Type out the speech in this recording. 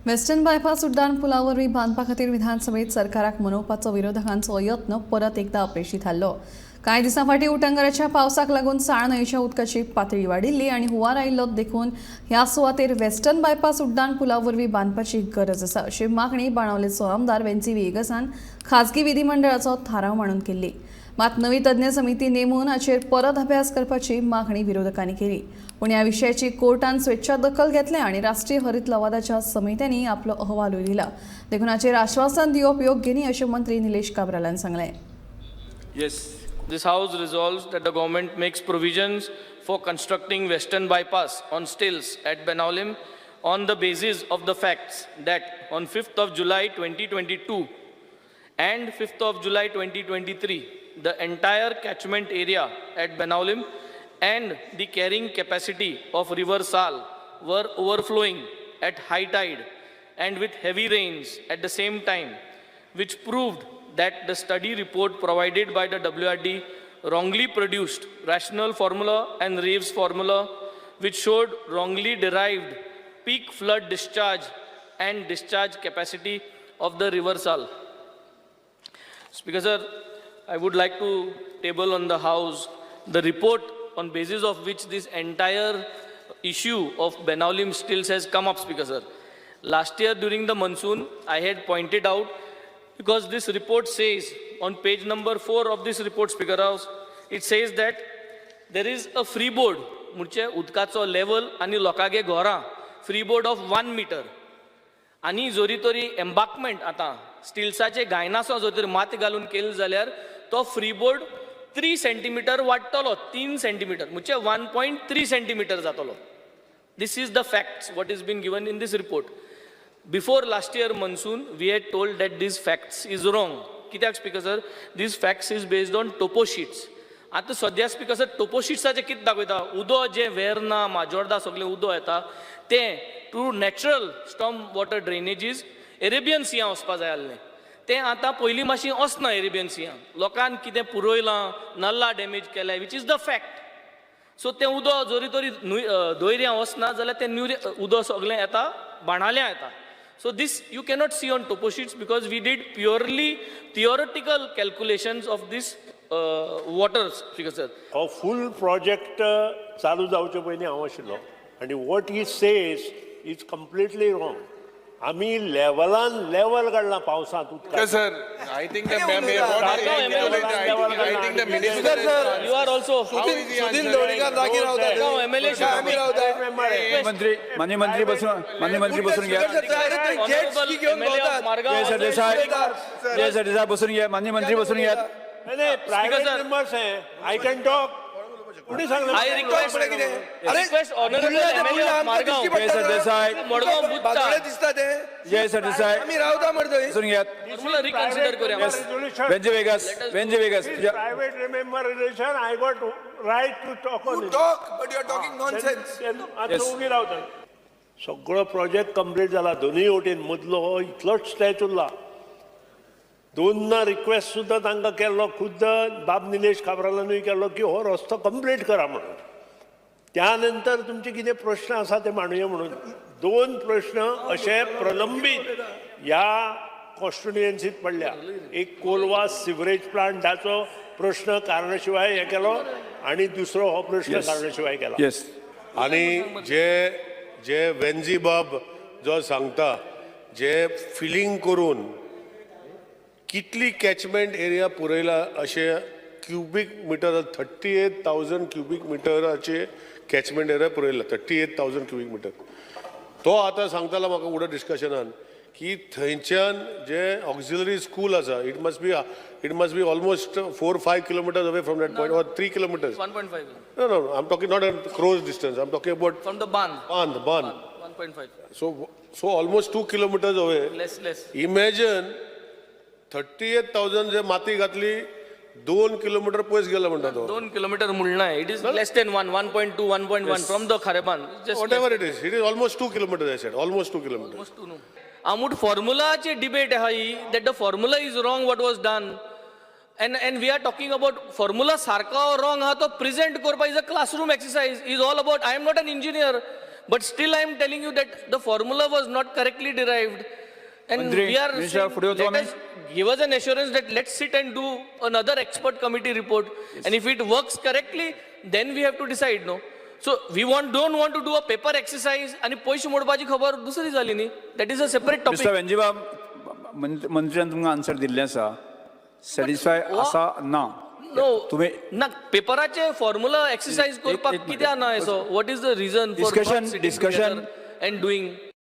Western bypass उड्डाण पुला वरवीं बांदपा खातीर विधानसभेत सरकाराक मनोवपाचो विरोधकांचो यत्न परत एकदा अपेशी थारलो. कांय दिसां फाटीं उटंगाराच्या पावसाक लागून साळ न्हंयेच्या उदकाची पातळी वाडिल्ली आनी हुंवार आयिल्लो, देखून ह्या सुवातेर वेस्टर्न बायपास उड्डाण पुला वरवीं बांदपाची गरज आसा अशी मागणी बाणावलेचो आमदार वेन्सी व्हिएगसान खाजगी विधिमंडळाचो थाराव मांडून केल्ली. मात नवी तज्ञ समिती नेमून हाचेर परत अभ्यास करपाची मागणी विरोधकांनी केली. पूण ह्या विशयाची कोर्टान स्वेच्छा दखल घेतल्या आनी राष्ट्रीय हरित लवादाच्या समित्यांनी आपलो अहवालूय दिला, देखून हाचेर आश्वासन दिवप योग्य न्ही अशें मंत्री निलेश काब्रालान सांगलें. Yes. This House resolves that the government makes provisions for constructing Western Bypass on stilts at Benaulim on the basis of the facts that on 5th of July 2022 and 5th of July 2023, the entire catchment area at Benaulim and the carrying capacity of River Sal were overflowing at high tide and with heavy rains at the same time, which proved that the study report provided by the WRD wrongly produced rational formula and Reeves formula, which showed wrongly derived peak flood discharge and discharge capacity of the River Sal. Speaker sir, I would like to table on the House the report on basis of which this entire issue of Benaulim stilts has come up, Speaker sir. Last year during the monsoon, I had pointed out, because this report says, on page number 4 of this report, Speaker House, it says that there is a freeboard, म्हणजे उदकाचो level आनी लोकांगे घरां, freeboard of 1 meter. आनी जरी तरी एम्बाकमेंट आतां स्टिल्साचे गायनासो जर तरी माती घालून केली जाल्यार तो फ्रीबोर्ड 3 सेंटीमिटर वाडटलो, 3 सेंटीमिटर म्हणजे 1.3 सेंटीमिटर जातलो. This is the facts what is been given in this report. Before last year monsoon, we had told that this facts is wrong. कित्याक, Speaker sir? This facts is based on topo sheets. आतां सद्या, speaker sir, टोपो शिट्साचें कितें दाखयता? उदो जें वेर्ना, माजोर्डा सगळें उदो येता तें through natural storm water drainages Arabian सियां वचपा जाय आसलें. तें आतां पयलीं मातशी वचना एरेबियन सियां. लोकान कितें पुरयलां, नल्ला डॅमेज केल्या, which is the fact. So तें उदो जरी तरी न्हंय दर्या वचना जाल्यार तें न्यू उदो सगळें येता, बाणाल्या येता. So this you cannot see on toposheets because we did purely theoretical calculations of this waters, sir. हो फूल प्रोजेक्ट चालू जावचे पयलीं हांव आशिल्लो आनी what he says is completely wrong. आमी लेवलान लेवल काडलां पावसांत उदकाचें. Sir, I think the what I think the minister. Sir, you are also How is he Sudin answering? Dhavalikar जागी रावता. MLA. आमी रावता. मंत्री, माननीय मंत्री बसून, माननीय मंत्री बसून घ्या. जेट स्की घेऊन भोंवतात. जय सरदेसाय, जय सरदेसाय, बसून घ्या. माननीय मंत्री, बसून घ्यात. नाही, प्रायव्हेट sir. Members आहे, I can talk. कोणी सांगलं? I request कितें? अरे, request honorable बुडला ते MLA बुडला, of आमकां Margao. दिश्टी जय पडटा. सरदेसाय. मडगांव बुडटा. बाजूला दिसता ते. जय सरदेसाय. आमी रावता मरे थंय. बसून घेयात. फॉर्म्युला रिकन्सिडर करूया. Venzy Viegas, Venzy Vegas. Private member relation, I got right to talk on. You talk, but you are talking nonsense. आतां उगी रावता. सगळो प्रोजेक्ट कंप्लीट जाला दोनूय वटेन, मदलो हो इतलोच स्ट्रेच उरला. दोनदा रिक्वेस्ट सुद्दां तांकां केल्लो, खुद्द बाब निलेश काब्रालानूय केल्लो की हो रस्तो कंप्लीट करा म्हणून. त्या नंतर तुमचे कितें प्रश्न आसा ते मांडुया म्हणून. दोन प्रश्न अशे प्रलंबीत ह्या कॉन्स्टिट्युएन्सीत पडल्या. एक कोलवा सिवरेज प्लांटाचो प्रश्न कारणाशिवाय हे केलो आणि दुसरो हो प्रश्न कारणाशिवाय केला. येस. आणि जे जे वेन्झी बाब जो सांगता, जे फिलिंग करून कितली कॅचमेंट एरिया पुरयला अशें cubic meter, 38,000 cubic मिटराचे catchment area पुरयला, 38,000 cubic meter. तो आतां सांगतालो म्हाका उडत डिस्कशनान की थंयच्यान जे ऑक्झिलरी स्कूल आसा, it must be almost 4-5 kilometers away from that point, or 3 kilometers. 1.5. No, I'm talking not at crow's distance. I'm talking about from the बांद. Band, band. 1.5. So almost 2 kilometers away. Less, less. Imagine 38,000 जे माती घातली, 2 kilometre पयस गेलो म्हणटा तो. 2 kilometre म्हणना, it is less than 1, 1.2, 1.1 from the Kharebandh. Whatever it is, it is almost 2 kilometers, I said, almost 2 kilometers. आमुट फॉर्मुलाची debate आहा ही, that the formula is wrong, what was done, and we are talking about formula सारको wrong आहा तो present करपा is a classroom exercise, is all about. I am not an engineer. But still I am telling you that the formula was not correctly derived. And मंत्री, we are minister, फुडें वचू let आमी? Us give us an assurance that let's sit and do another expert committee report. And if it works correctly, then we have to decide, no? So we want don't want to do a paper exercise आणि पयशे मोडपाची खबर दुसरी जाली न्ही. That is a separate topic. Mister वेंजीबाब, मंत्र्यान तुमकां answer दिल्लें आसा, सॅटिस्फाय आसा ना? नो. तुमी ना, पेपराचे फॉर्म्युला एक्सरसाइज करपाक एक कित्याक ना? So what is the reason for Discussion- discussion. And doing?